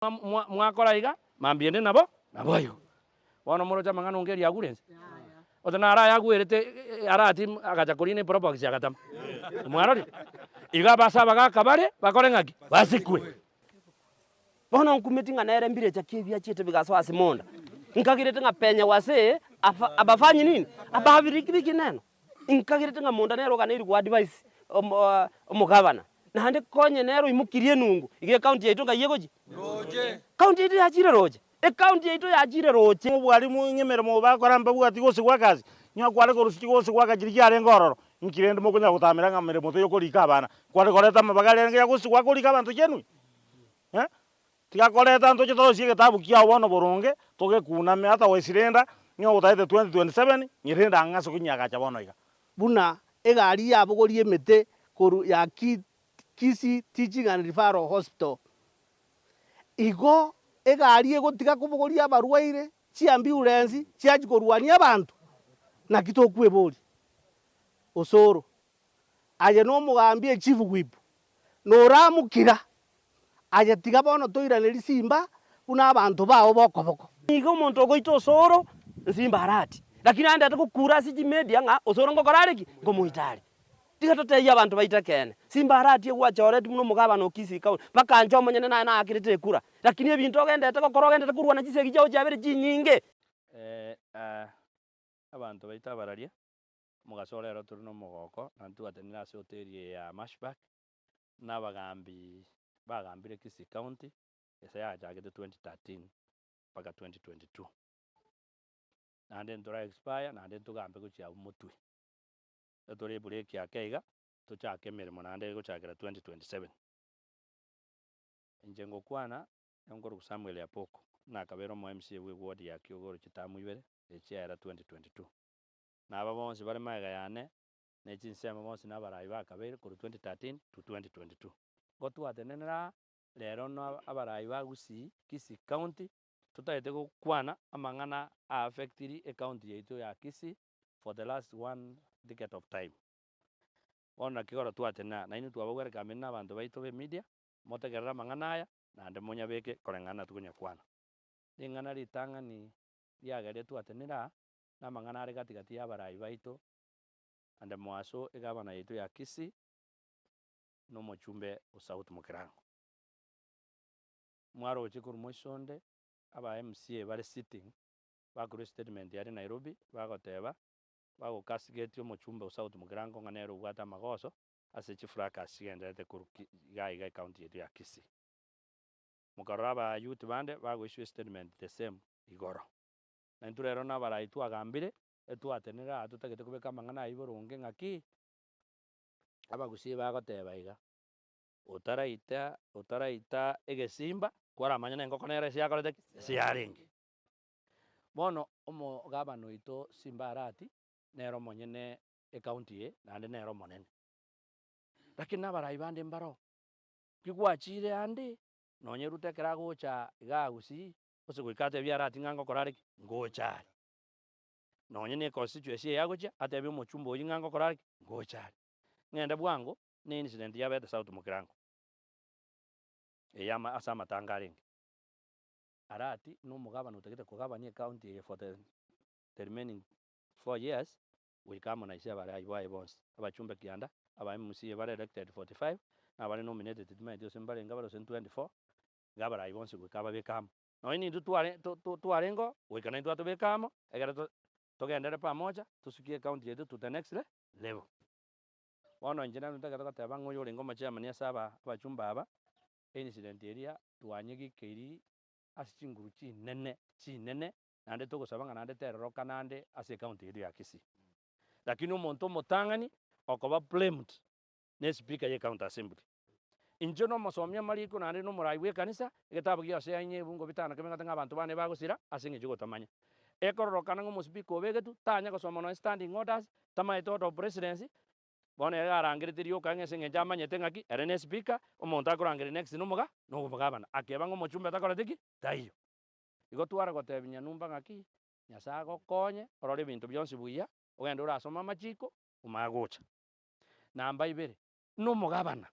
Mwakora iga, mambia ende nabo naboigo. Bono moroche amang'ana onga eria agure inse? Gose naro ayagwerete arati agacha korina eprobox agatama. Mwarorire? Igo abase abagaka bare bakore ng'aki? Basikwe. Bono nkumeti ng'a nere mbirecha ki ebiachiete bigasoa ase monda, nkagerete ng'a penye wasee afa abafanyi nini? Ababiriki biki neno. Nkagerete ng'a monda nere oganeiri goadvise omo omogavana, naende konye nere oimokirie enungu, iga ecounty yaito ngai egochia? Roche. County yaito yachire roche, ecounty yaito yachire roche. Obwarimu ng'a emeremo bakora mbabwati gose gwaka ase, onye kware korusia gose gwaka chiria chiarenge ororo, inki rende mokonyara gotamera ng'a meremo toyokorika abana, kware koreta amabaga arenge ya gose gwakorika abanto chenwe eh? Tiga koreta ntoche torosie egetabu kiao bono boronge, togekuname ata goesirenda, ng'a otaete 2027, nyerende ang'e ase konyiagacha bono iga. Buna egari yabogoria emete korwa ya Kisii Teaching and Referral Hospital. Igo egari egotiga kobogoria abarwaire, chiambulensi chiachia korwania abanto, naki tokweboria? Osoro, aye nomogambi echief whip, noramokira, aye tiga bono toirane risimba buna abanto bao b'okoboko. Nigo omonto ogoita osoro nsimba arati, lakini aendete gokura ase chimedia ng'a osoro ngokora are ki? Nkomoita are. Tiga totebie abanto baito ekeene, simba arati egwachoretwe buna omogabana o Kisii County, mpaka inche omonyene naye naakerete ekura, lakini ebinto ogendete gokora ogendete korwana chisegi chiao chiabere chinyinge. Abanto baito abararia, omogaso ore ero tore nomogoko, naende twatenenire ase hoteli eye ya Mashbak, na abagambi bagambire Kisii County, ase yachagete 2013 mpaka 2022. Naende ntora expire naende ntogambe gochia abwo motwe. Tore ebreak ake iga, tochake emeremo naende egochakera 2027. Inche ngokwana, nkorokwa Samuel Apoko, nakabeire omo MCA bwe eward ya Kiogoro chiterm ibere, echiaera 2022. Na aba bonsi bare magega yane, ne chinsemo bonsi na abarai bakabeire korwa 2013 to 2022. Igo twatenenera aa, rero na abarai ba Gusii, Kisii County, totagete gokwana amang'ana a affectiri ecounty yaito ya Kisii for the last one decade of time. Bono naki igoro twatenena, nainwe twabagwera ekameni na abanto baito be media, motegerere amang'ana aya, naende monyabeke koreng'ana na tokonyakwana. Ring'ana ritang'ani riagerire twatenenera aa, na amang'ana are gati gati ya abarai baito, and moaso egavana yaito ya Kisii, na omochumbe o South Mugirango. Mwaroche korwa moisonde, aba MCA bare sitting, bakorwa estatement aria Nairobi, bagoteba, bagokasigetia omochumbe o South Mugirango ng'a nere obwate amagoso ase chifracas chigendererete korwa ki iga iga ecounty yaito ya Kisii. Mokarora aba youth bande bagoissue estatement the same igoro. Na intwe rero na abarai twagambire, etwatenenire aa totagete kobeka amang'ana ayio boronge ng'aki, abagusii bagoteba iga, otaraita otaraita egesimba, kwaramanya na engoko nere ase yakorete ki? Ase yarenge. Bono omogabana oito Simba Arati, nere omonyene ecounty eye, naende nere omonene. Lakini na abarai bande mbaroo, ki gwachire ande, nonye Ruto ekero agocha igaa Gusii, gose goika atebie Arati ng'a ngokora are ki? Ngocha are. Nonye na econstituency eye agochia, atebie omochumba oyio ng'a ngokora are ki? Ngocha are. Ng'ende bwango, na incident yabete South Mugirango, eye ama ase amatanga arenge. Arati na omogabana otagete kogabania ecounty eye for the the remaining 4 years, goika amo na ise abarai baye bonsi, abachumbe kianda, aba MCA bare elected 45, na abare nominated timanyeti gose mbarenge bare gose 24, iga abarai bonsi goika ababeke amo. Nonye nintwe tware to to twarenge oo, goika naintwe atobeke amo, ekero to togenderere pamoja, tosukie ecounty yaito to the next le level. Bono inche naro ntagete goteba ng'a oyo orenge omochairman ase aba abachumba aba, eincident eria twanyegikeiri ase chinguru chinene chinene, naende togosaba ng'a naende terorokana ande ase ecounty yaito ya Kisii. Lakini omonto omotang'ani okoba blamed ne espeaker ye ecounty assembly. Inche na omosomi amariko naende na omorai bwa ekanisa, egetabu gia Hosea inye ebungo bitano kebe ng'ate ng'a abanto bane bagosira ase eng'encho yogotamanya. Ekororokana ng'a omospeaker obegetwe, tanya gosoma nonye standing orders, tamaete order of presidency, bono ere arangerete rioka ng'a ase eng'encho amanyete ng'aki, ere ne espeaker, omonto akorangeria next nomoga nomogabana, akeba ng'a omochumbe takoreti ki? Taiyo. Igo tware gotebia nyanumba ng'aki, Nyasaye agokonye, orore ebinto bionsi buya, ogende orasome amachiko, omanye gocha. Namba ibere, nomogabana,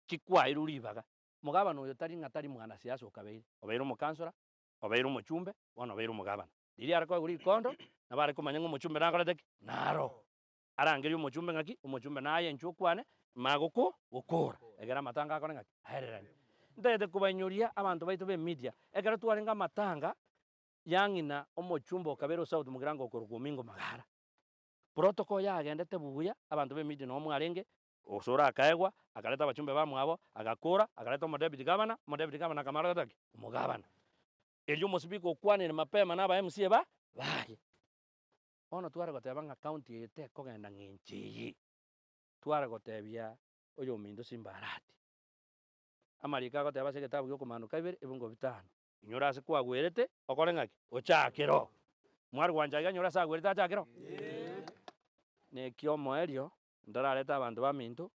ki kwairwe ribaga? Mogabana oyo tari ng'a tari mwanasiasa okabeire, obeire omokansora, obeire omochumbe, bono obeire omogabana. Riria are koegwa rikondo, nabo are komanya ng'a omochumbe nakorete ki? Naro. Arangerie omochumbe ng'aki? Omochumbe naye inchuo okwane, magoko gokora, egere amatanga akore ng'aki? Aererane. Ntagete kobainyoria abanto baito b'emedia, ekero twarenge amatanga ya ng'ina omochumbe okabere o South Mugirango okorokwa Omingo Magara, protocol yagendete buya, abanto b'emedia noo mwarenge, Osoro akaegwa, akareta abachumbe bamwabo, agakora, akareta omodepute gavana, omodepute gavana akamara goteba ki? Omogavana. Erio omosibika okwanire mapema na aba MCA ba baye. Bono tware goteba ng'a county eye tekogenda ng'encho eye, tware gotebia oyominto Simba Arati, amariko agoteba ase egetabu gia okomaanoka ibere ebungo bitano, inyora ase kwagwerete okore ng'aki? Ochakere oo. Mware gwancha iga nyora ase agwerete achakere oo? Neki omoerio, Ntararete abanto baminto,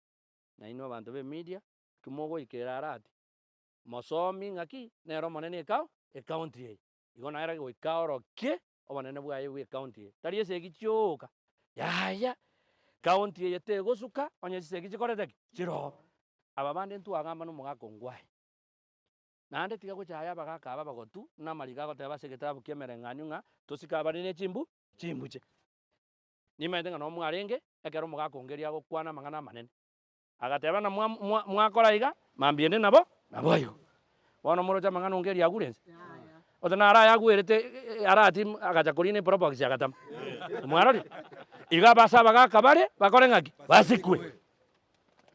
na inwe abanto b'emedia, ki mogoikera Arati? Mosomi ng'aki nere omonene ekao ecounty eye. Igo nere goika aorokie obonene bwaye bw'ecounty eye. Tari esegi chioka, yaya, county eye tegosuka onye chisegi chikorete ki? Chiroo. Aba bande ntwagamba na omogaka ongwae. Naende tiga gochaya abagaka aba abagotu, buna amariko agoteba ase egetabu ki'emereng'anio ng'a tosike abare ne chimbu chimbuche. Nimanyete ng'a noo mwarenge ekero omogaka onge erio agokwana amang'ana amanene. Agateba ng'a mwa mwa mwakora iga, mambia ende nabo naboigo. Bono moroche amang'ana onge erio agure inse? Gose naro ayagwerete arati agacha korina eprobox agatama. Mwarorire? Igo abase abagaka bare bakore ng'aki? Basikwe.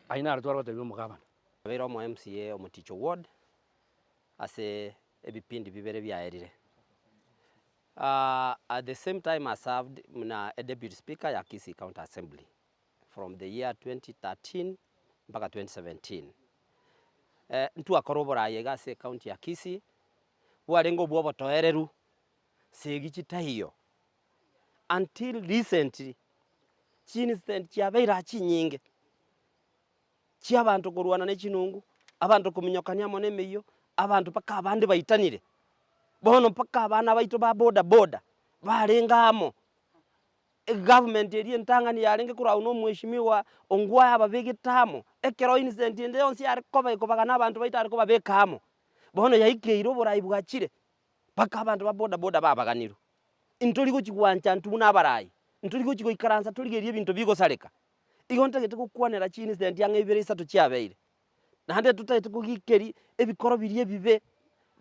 Ayio naro tware gotebia omogabana. Abeire omo MCA Omoticho Ward ase ebipindi bibere biaerire. At the same time I served buna a deputy speaker ya Kisii County Assembly from the year 2013 mpaka 2017. Ntwakora oborayi iga ase ecounty ya Kisii, bwarenge obwa obotoereru, segi chitaiyo, until recently, chiincident chiabeire aa chinyinge, chia abanto korwana ne chinungu, abanto kominyokania amo na emeyio, abanto mpaka abande baitanire. Bono mpaka abana baito ba boda boda, barenge amo, egovernment eria entang'ani yarenge korwa na omweshimiwa Ongwae ababegete amo, ekero incident ende yonsi yare koba ekobagana abanto baito are kobabeka amo. Bono yaikeire oborai bwachire, mpaka abanto ba boda boda babaganirwe. Ntori gochi gwancha intwe buna abarai, ntori gochi goikaransa torigererie ebinto bigosareka. Igo ntagete gokwanera chiincident ang'e ibere isato chiabeire, naende totagete kogikeria ebikoro biria ebibe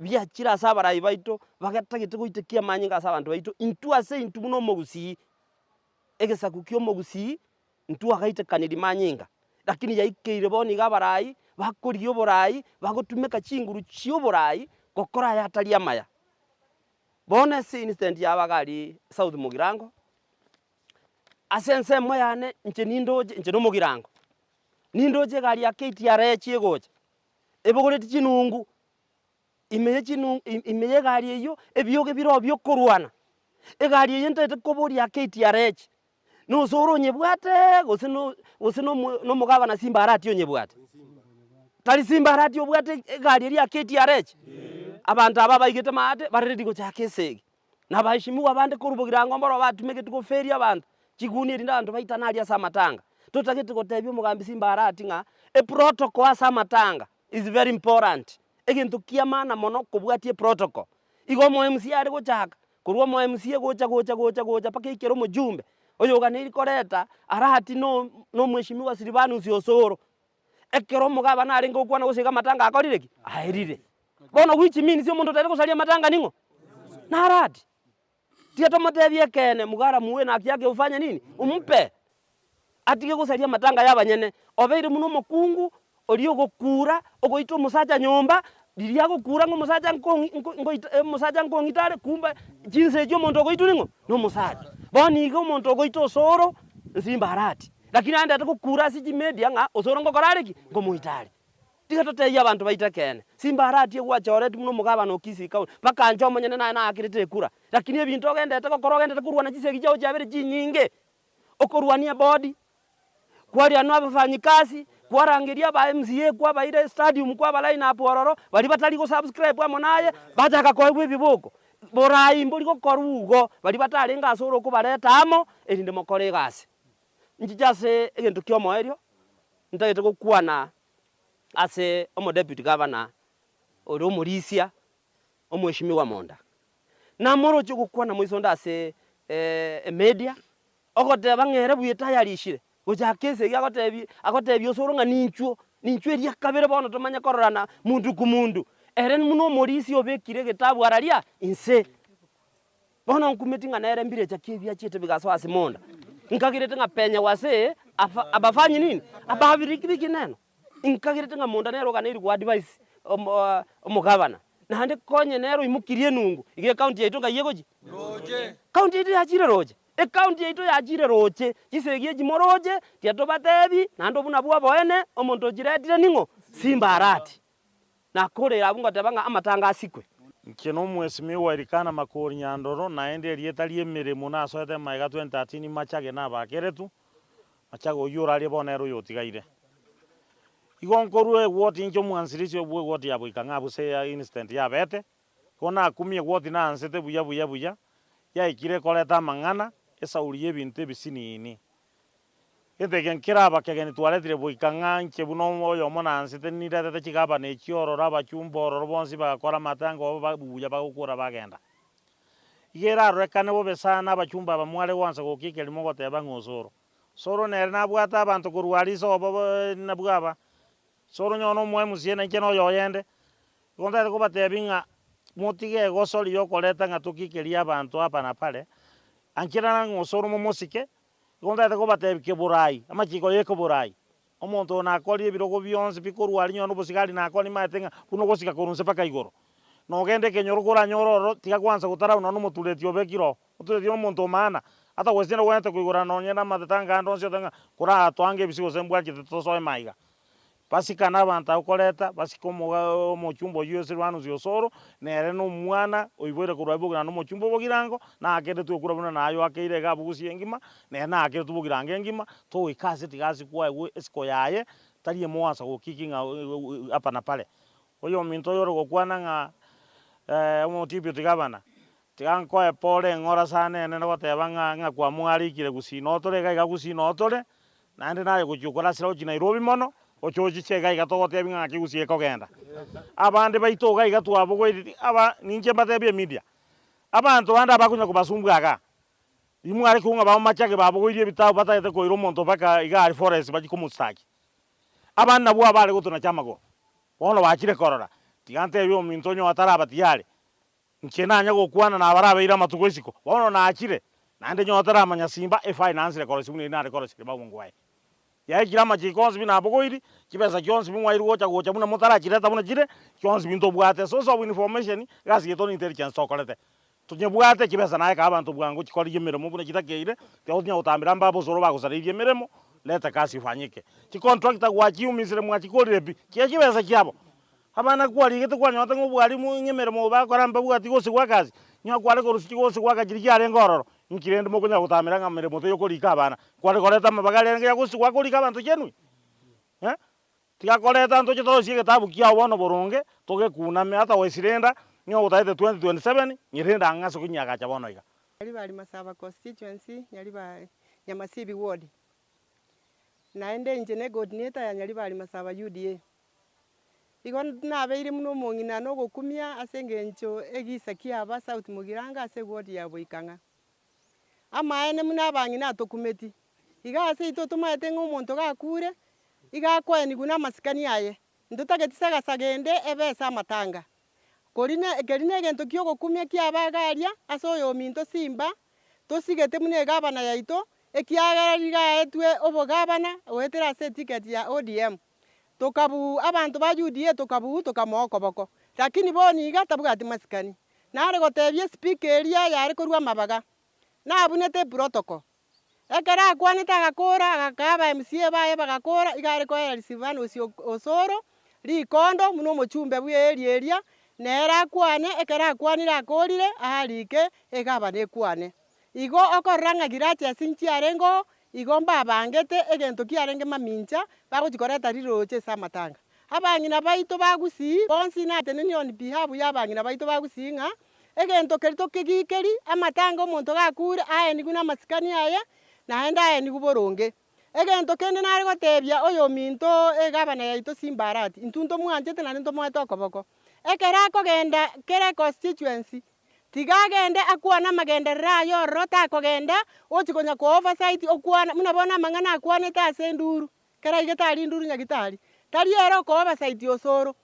biachire ase abarai baito, bagatagete goitekia amanyinga ase abanto baito, intwe ase intwe buna omogusii, egesaku kia omogusii, intwe agaitekaniri manyinga, lakini yaikeire bono iga abarai, bakorigia oborai, bagotumeka chinguru chia oborai, gokora aya atari amaya. Bono ase incident yabo iga aria South Mugirango, Ase ensemo yane inche nindoche, inche nomogirango, nindoche egari ya KTRA egocha, ebogoretie chinungu, ime ye chinu ime ya egari eyio, ebioge bire oo biokorwana. Egari eyio ntagete koboria ya KTRA, nosoro onyebwate gose no gose nomo nomogabana Simba Arati onyebwate? Tari Simba Arati obwate egari eria ya KTRA? Abanto aba baigete maate bare ready gochaka esegi. Na abaheshimiwa abande korwa bogirango mboro batumegete goferia abanto chigunia erinde abanto baitane aria ase amatanga. Totagete gotebia omogambi Simba Arati ng'a eprotocol ase amatanga is very important, egento kia maana mono kobwatia eprotocol. Igo omo MCA are gochaka, korwa omo MCA gocha gocha gocha gocha mpaka ekero omojumbe oyoganeiri koreta Arati no omweshimiwa Silvanus Osoro. Ekero omogabana arenge gokwana gose iga amatanga akorire ki? Aerire. Bono which means omonto otari gosaria amatanga ning'o? Narati. Tiga tomotebie ekeene, mugara muwe na haki yake ufanye nini? Umpe. Atige gosaria amatanga ya abanyene. Obeire buna omokungu oria ogokura, ogoita omosacha nyomba, riria agokura ng'a omosacha nkong'i nko nkoita omosacha nkong'ita are kumbe chinsa echio omonto ogoitwa ning'o? Nomosacha. Bono iga omonto ogoita osoro, nsimba arati. Lakini aye ndete gokura ase chimedia ng'a osoro ngokora are ki? Nkomoita are. Tiga totebie abanto baito ekeene. Simba aratie gwachoretwe buna omogabana o Kisii County, mpaka inche omonyene naye naakerete ekura. Lakini ebinto ogendete gokora ogendete korwana chisegi chiao chiabere chinyinge. Okorwania ebodi, kwarianwa abafanyikazi, kwarangeria aba MCA kwabaira estadium kwaba line up ororo, baria batari go subscribe amo naye, bachaka koegwa ebiboko. Borai mbori gokorwa igo, baria batarenge ase ore okobareta amo, erinde mokore egasi. Nchiche ase egento kia omoerio, ntagete gokwana. Ase omodeputy gavana ore omorisia omweshimiwa Monda, namoroche gokwana moisonde ase emedia, ogoteba ng'a ere buya etayarishire, gochaka esegi agotebi agotebia osoro ng'a ninchuo, ninchuo eria kabere bono tomanye kororana mundu ku mundu, ere buna omorisia obekire egetabu araria inse. Bono nkumeti ng'a nere mbirecha ki ebiachiete bigasoa ase monda, nkagerete ng'a penye wasee afa abafanyi nini? Ababiriki bikineno. Nkagerete ng'a monda nere oganeiri goadvise omo omogavana, naende konye nere oimokirie enungu, iga ecounty yaito ngai egochia? County yaito yachire roche, ecounty yaito yachire roche, chisegi echi moroche, tiatobatebi, naende obwo nabwo oboene, omonto ochiretire ning'o? Simba Arati. Nakorera abwo ngoteba ng'a amatanga asikwe. Inche nomwesimigwa Elikana Makori Nyandoro, naende erieta ri'emeremo nasoete magega 2013 Machage nabakeretu, Machage oyio orarie bono nere oyotigaire. Igo nkorua egwoti inche omwansirisi bw'egwoti ya Boikang'a abwo ase ya incident yabete, igo nakumia egwoti naansete buya buya buya, yaikire ekoreta amang'ana, esauri y'ebinto ebisinini. Gento eke nkeraba kegeni twaretire goika ng'a inche buna oyomo nansete niretete chigabana echi ororo abachumba ororo bonsi bagakora amatanga obo buya bagokora bagenda. Iga erarorekane bobe sana abachumba aba mware gwansa gokia ekerimo goteba ng'a osoro. Osoro nere nabwate abanto korwa aria iso obo nabwo aba. Osoro onye nomo MCA na inche noyo oyende. Igo ntagete kobatebia ng'a motige egosori yokoreta ng'a tokikerie abanto hapa na pare, ancherana ng'a osoro momosike, Igo ntagete kobatebia keborai, amachiko y'ekeborai. Omonto oyo nakorire ebirogo bionsi pi korwa aria nonye obosigari nakore nimanyete ng'a buna ogosika korwa inse mpaka igoro. Nogende ekenyoro koranyore ororo, tiga kwansa gotarau nonye omotureti obekire oo. Omotureti na omonto o maana, ata gose tindi ogwenerete koigora nonye na amatanga ande onsi otebe ng'a koratoange ebisi gose mbwanchete tosoe maiga. Basikane abanto abwo koreta, basike omoga omochumba oyio ase Silvanus Osoro, nere nomwana oiboire korwa abwo na omochumba o bogirango, naakeretwe ekura buna naye oakeire iga abwo gusii engima, nere naakeretwe bogirango engima, togoika ase tiga ase kwaegwe esiko yaye, tari emoansa gokiki ng'a hapa na pale. Oyominto oyo ore gokwana ng'a omodeputy gavana, tiga nkoe pore eng'ora sana enene goteba ng'a ng'a kwamwarikire gusii notore iga iga gusii notore, Naende naye gochia okorasera gochia Nairobi mono, gocha ochiche iga iga togotebia ng'a ng'aki gusii ekogenda. Abande baito iga iga twabogoirie aba ninche mbatebie emedia, abanto bande abakonya kobasumbua igaa, rimware kong'a ng'a bamachake babogoirie ebitabu batagete koira omonto mpaka iga aria forest bachie komostaki. Abande nabwo abare gotonacha amagoro, bono bachire korora, tiga ntebie ominto onye otaraba tiyari, Inche nanye gokwana nabarabeire amatuko isiko, bono nachire, naende nyowe taramanya simba efinance korosia buna eri nare korosia ribagongo aye. Yaikire amachiko onsi buna abogoiri, chibesa chionsi bi mwairwe gocha gocha buna motarachireta buna chire, chionsi bi ntobwate. Source of information, egasi yaito ne intelligence tokorete. Tonyebwate chibesa naye kaa abanto bwango chikorigia emeremo buna chitakeire, tiga gotinya gotambera mbabe osoro bagosareirie emeremo, leta kazi ifanyike. Chicontractor gwachiumisire mwachikorire pi, chiaye chibesa chiabo. Abana kwarigete kwanyorete ng'a obwarimu ng'a emeremo bakora mbabwati gose gwaka ase, nigo kware korusia chigose gwaka chiria chiarenge ororo, inki rende mokonyara gotamera ng'a meremo teyokorika abana, kware koreta amabaga arenge ya gose gwakorika abanto chenwe? Eh, tiga koreta ntoche torosie egetabu kiao bono boronge, togekuname ata goesirenda, nigo otaete 2027, nyerende ang'e ase okonyiagacha bono iga. Nyaribari Masaba Constituency, Nyaribari Nyamasibi Ward. Naende inche ne coordinator ya Nyaribari Masaba UDA. Igo nabeire buna omong'ina na ogokumia ase engencho egisa kiaba South Mugirango ase eward ya Boikang'a. Amaene buna abang'ina atokumeti, iga ase intwe tomaete ng'a omonto gakure, iga akoenigwa na amasikani aye, ntotageti sagasaga ende ebe ase amatanga. Kori ne keri na egento kia ogokumia kiaba iga aria ase oyominto Simba, tosigete buna egavana yaito, ekiagera riga aetwe obogavana goetera ase eticket ya ODM. Tokabuu abanto ba UDA tokabuu tokamoa okoboko. Lakini bono iga tabwati masikani. Nare gotebia espeaker eria yare korwa amabaga, nabunete eprotocol. Ekero akwanete agakora, agakaa aba MCA baye bagakora, iga are koera Silvanus Osoro rikondo buna omochumbe bwe area eria, nere akwane, ekero akwanire akorire, arike egavana ekwane. Igo okorora ng'a grudges nchiarenge oo, igo mbabangete egento kiarenge mamincha, bagochi koreta riroche ase amatanga. Abang'ina baito ba Gusii bonsi natenenie on behalf ya abang'ina baito ba Gusii ng'a, egento keria tokegikeri, amatanga omonto gakure aenigwe namasikani aye, naende aenigwe boronge. Egento kende nare gotebia oyominto egavana yaito Simba Arati, intwe ntomwanchete naende ntomoete okoboko. Ekero akogenda kera econstituency, tiga agende akwane amagenderero aye ororo takogenda ochi konya ko oversight okwana buna bono amang'ana akwanete ase enduru, kera aigete aria enduru nyagitari, tari ere oko oversight osoro.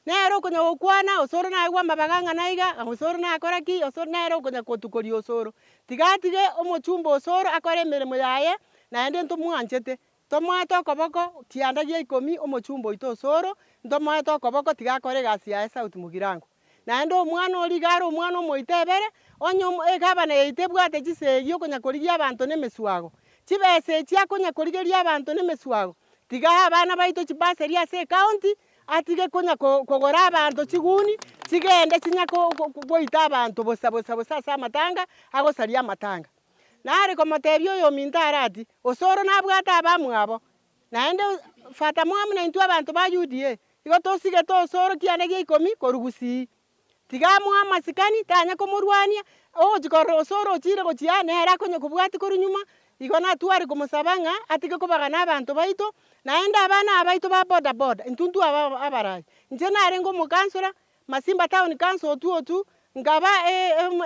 Nere okonya gokwana, osoro naigwe amabaga ng'a naiga, osoro nakora ki, osoro nere okonya gotukoria osoro. Tiga atige omochumba osoro akore emeremo yaye, naende ntomwanchete, tomoete okoboko kianda gia ikomi omochumba oito osoro, ntomoete okoboko tiga akore egasi yaye South Mugirango. Naende omwana oria iga are omwana omoito ebere, onye omo egavana yaito ebwate chisegi okonya korigia abanto na emeswago, chibesa echi akonya korigeria abanto na emeswago, tiga ae abana baito chibasari ase ecounty, Atige konya kogora abanto chiguni, chigende chinya goita abanto bosa bosa bosa ase amatanga, agosaria amatanga. Nare komotebia oyominto Arati, Osoro nabwate abamwabo, naende fata mwamu naintwe abanto ba UDA, igo tosigete osoro kianda gia ikomi korwa gusii. Tiga amoe amasikani, tanya komorwania, ogochia korora osoro ochire gochia aa, nere akonya kobwatia korwa nyuma, igo natware komosaba ng'a atige kobagana abanto baito, naende abana aba baito ba boda boda, intwe ntwe aba abarai. Inche narenge omokansora, Masimba town council otwo otwo, nkaba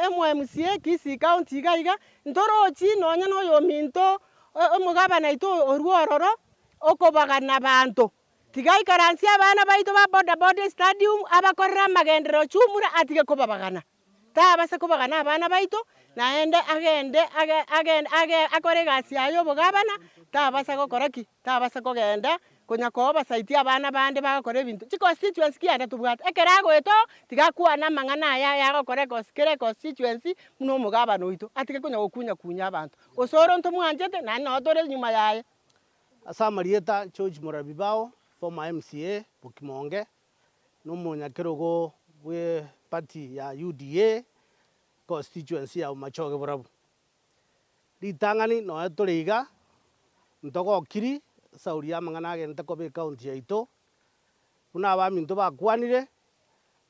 emo MCA Kisii county iga iga, ntorochi nonye na oyominto omogabana oito orwo ororo, okobagana abanto. Tiga aikaransie abana baito ba boda boda estadium abakorere amagenderero chumura atige kobabagana. Tabasa kobagana abana baito naende agende age age age akore egasi yaye ya obogabana, tabasa gokora ki? Tabasa kogenda konya koobasaitia abana bande bagokora ebinto. Chiconstituency kianda tobwate, ekero agoeta oo, tiga akwane amang'ana aya ayagokora ecosi kera econstituency buna omogabana oito, atige konya gokunya kunya abanto. Osoro ntomwanchete naende noo tore nyuma yaye. Ase amarieta George Morabi Bao, former MCA Bokimonge, na omonyakerogo bwe party ya UDA constituency ya Bomachoge Borabu. Ritang'ani nonya tore iga, ntogokiri esauri ya amang'ana agente koba ecounty yaito, buna abaminto bakwanire,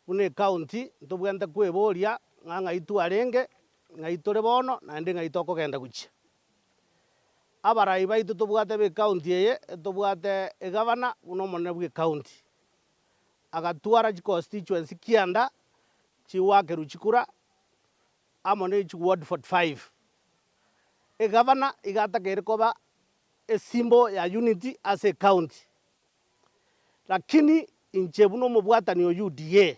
buna ecounty ntobwenerete kweboria ng'a ng'ai twarenge, ng'ai tore bono, naende ng'ai tokogenda gochia. Abarai baito tobwate b'ecounty eye, tobwate egavana buna omonene bw'ecounty, agatwara chiconstituency kianda chigoakerwa chikura amo ne chiward 45. Egavana iga atakeire koba esymbol ya unity ase ecounty, lakini inche buna omobwatani o UDA,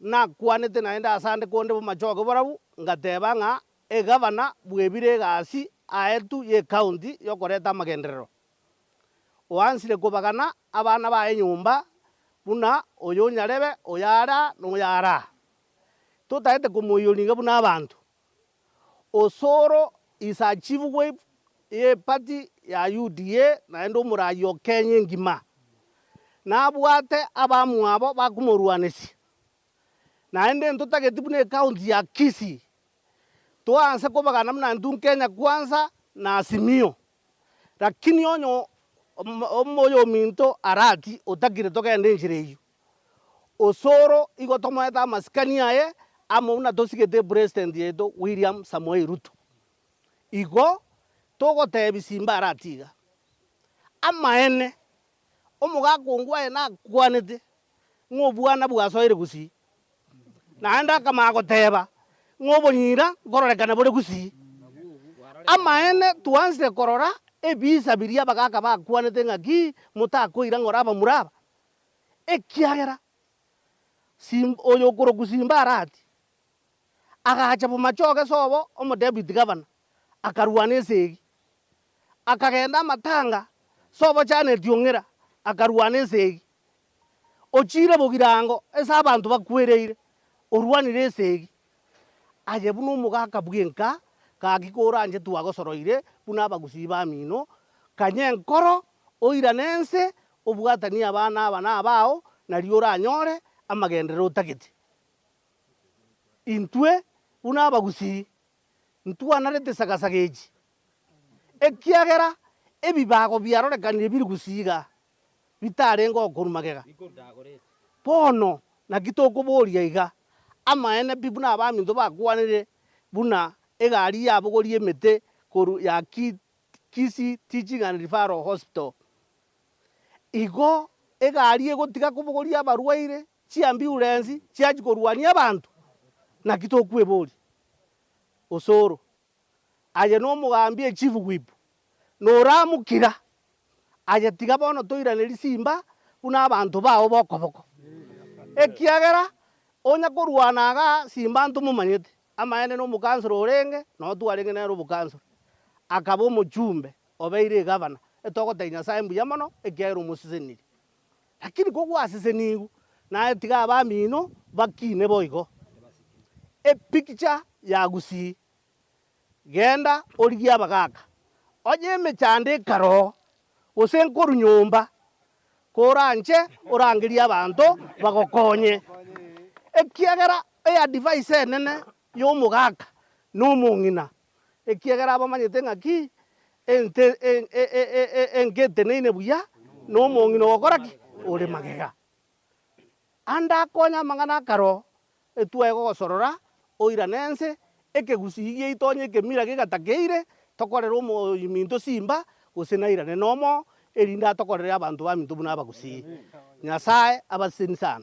Nakwanete naende asande konde bomachoge borabu, ngateba ng'a egavana bwebire egasi aetu y'ecounty yokoreta amagenderero. Oansire kobagana abana baye nyomba buna oyo onyarebe, oyo are aa na oyo are aa. Totaete komoiyoria iga buna abanto. Osoro is a chief whip y'eparty ya UDA naende omoraai o Kenya engima. Nabwate abamwabo bakomorwanesia. Naende ntotageti buna ecounty ya Kisii toanse kobagana buna intwe Kenya Kwanza na Azimio. Lakini onye oyominto Arati otakire togende enchera eyio. Osoro igo tomoete amasikani aye amo buna tosigete epresident yaito William Samoei Ruto. Igo togotebi Simba arati iga, amaene omogaka ongo aye nakwanete ng'a obwana bwasoire gusii, naende akamanya goteba ng'a obonyira nkororekana bore gusii. Amaene twansire korora ebisa biria abagaka bakwanete ng'aki motakoira ng'ora abamura aba. Ekiagera oyo okorokwa Simba Arati agacha bomachoge sobo omodeputy governor, akarwana esegi, akagenda amatanga sobo Janet Ong'era akarwana esegi, ochire Bogirango ase abanto bakwereire orwanire esegi. Aye buna omogaka bw'enka, gaki koranche twagosoroire buna abagusii bamino, kanya enkoro oirane ense Obwatanie abana aba na abao, nario oranyore amagenderero otagete. Intwe buna abagusii ntwanarete sagasaga echi, ekiagera ebibago biarorekanire biri gusii igaa, bitarenge okorwa magega. Bono naki tokoboria iga, amaene pi buna abaminto bakwanire buna egari yabogoria emete korwa ya. Kisii Teaching and Referral Hospital. Igo egari egotiga kobogoria abarwaire, chiambulensi chiachia korwania abanto, naki tokweboria? Osoro, aye nomogambi echief whip, noramokira, aye tiga bono toiranerie simba buna abanto bao bokoboko. Ekiagera onya korwana igaa simba ntomomanyete, amaene na omokansoro orenge, noo twarenge nere obokansoro, akaba omochumbe obeire egavana, etogotebia Nyasaye mbuya mono ekiagera omosesenirie. Lakini kogwasesenigwe, naye tiga abamino bakine boigo. Epicture ya Gusii, genda origie abagaka, onye emechando ekaroo, gose nkorwa nyomba, koranche orangerie abanto bagokonye. Ekiagera eadvice enene ya omogaka na omong'ina, ekiagera abamanyete ng'aki ente enka eteneine buya, na omong'ina ogokora ki? Ore magega. Ande akonye amang'ana akaro, etwae gogosorora, oirane ense, ekegusii giaito onye ekemira gegatakeire, tokorere omominto simba, gose nairane nomo, erinde atokorere abanto baminto buna abagusii. Nyasaye abaseseni sana.